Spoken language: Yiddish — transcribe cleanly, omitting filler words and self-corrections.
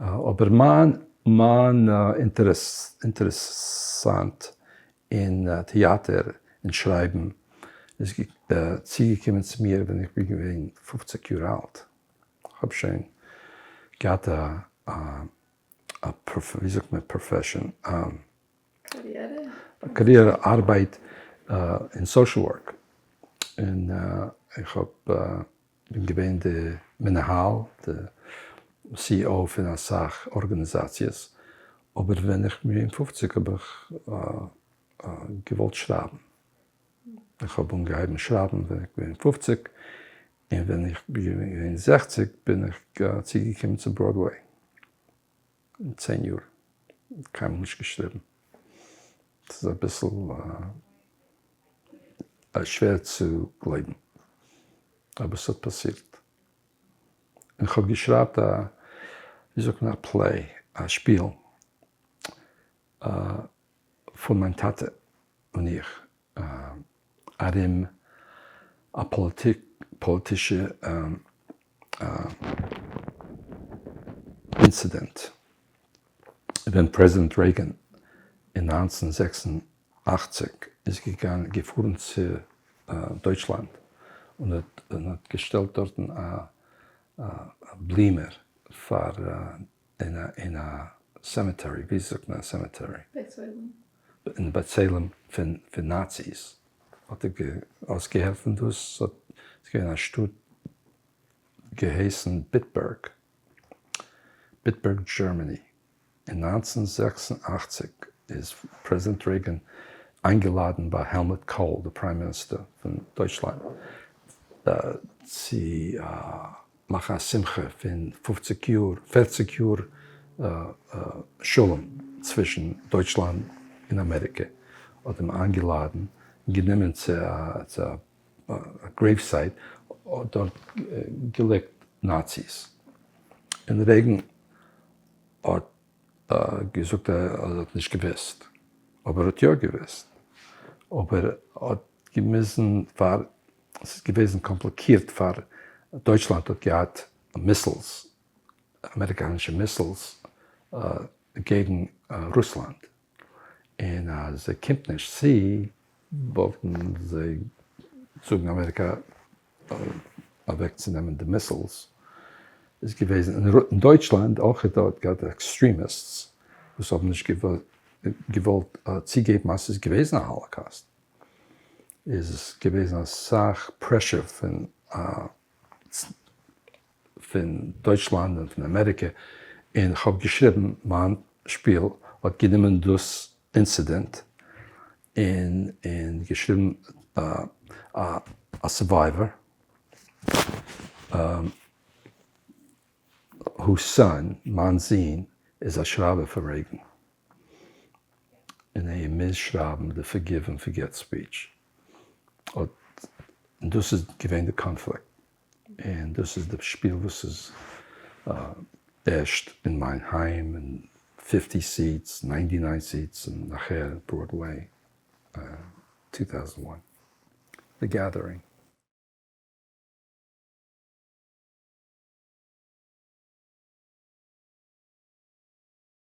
אבער מיין מיין אינטערעסאנט אין טעאטער און שרייבן איז צוגעקומען צו מיר ווען איך בין געווען 50 יאר אלט. כ'האב שוין געהאט א א ווי זאגט מען profession? קאריערע? א קאריערע ארבייט אין social work, און איך האב בין געווען די מנהל, די CEO פון אסאך ארגאניזאציעס, אבער ווען איך בין געווען 50 האב איך געוואלט שרייבן, איך האב אנגעהויבן שרייבן ווען איך בין געווען 50, און ווען איך בין געווען 60 בין איך צוגעקומען צו בראדוועי, אין 10 יאר, קיינמאל נישט געשריבן, ס'איז אביסל שווער צו גלויבן, אבער ס'האט פאסירט. און כ'האב געשרייבט א, ווי זאגט מען, א play, א שפיל, פון מיין טאטע און איך, ארום א פאליטישע אינצידענט ווען פרעזידענט רעיגען אין 1986 איז געגאנגען געפארן צו דויטשלאנד און האט געשטעלט דארטן א בלימער פאר אין א cemetery, ווי זאגט מען א cemetery? בית עולם. אין בית עולם פון נאציס. האט ער אויסגעהערט פון דאס, ס'איז געווען א שטאט געהייסן ביטבערג, ביטבערג Germany, אין 1986 איז פרעזידענט רעיגען איינגעלאדענט ביי העלמוט קאול די prime minister פון דויטשלאנד צו מאכן א שמחה פון 50 יאר, 40 יאר שלום צווישן דויטשלאנד און אמעריקע, האט אים איינגעלאדענט און גענומען צו א grave site, האט דארט געלייגט נאציס, און רעיגען האט געזאגט אז ער האט נישט געוואוסט, אבער ער האט יא געוואוסט, אבער האט געמוזן פאר, עס איז געוועזן קאמפליקירט פאר דויטשלאנד האט געהאט missiles, אמעריקאנישע missiles געגן רוסלאנד, און אז ער קומט נישט צו וואלטן זיי זאגן אמעריקא אוועקצונעמען די missiles, איז געוועזן אין דויטשלאנד אויך האט געהאט extremists וואס האבן נישט געוואלט צוגעבן אז ס'איז געוועזן א האלאקאסט, איז עס געוועזן אסאך pressure פון פון דויטשלאנד און פון אמעריקע, און כ'האב געשריבן מיין שפיל האט גענומען דאס אינצידענט און און געשריבן א survivor whose son, מיין זון, איז א שרייבער פאר רעיגן, און ער מוז שרייבן די forgive and forget speech, און דאס איז געווען די קאנפליקט, און דאס איז די שפיל וואס איז ערשט אין מיין היים, און 50 seats, 99 seats, און נאכער בראדוועי, 2001, The Gathering.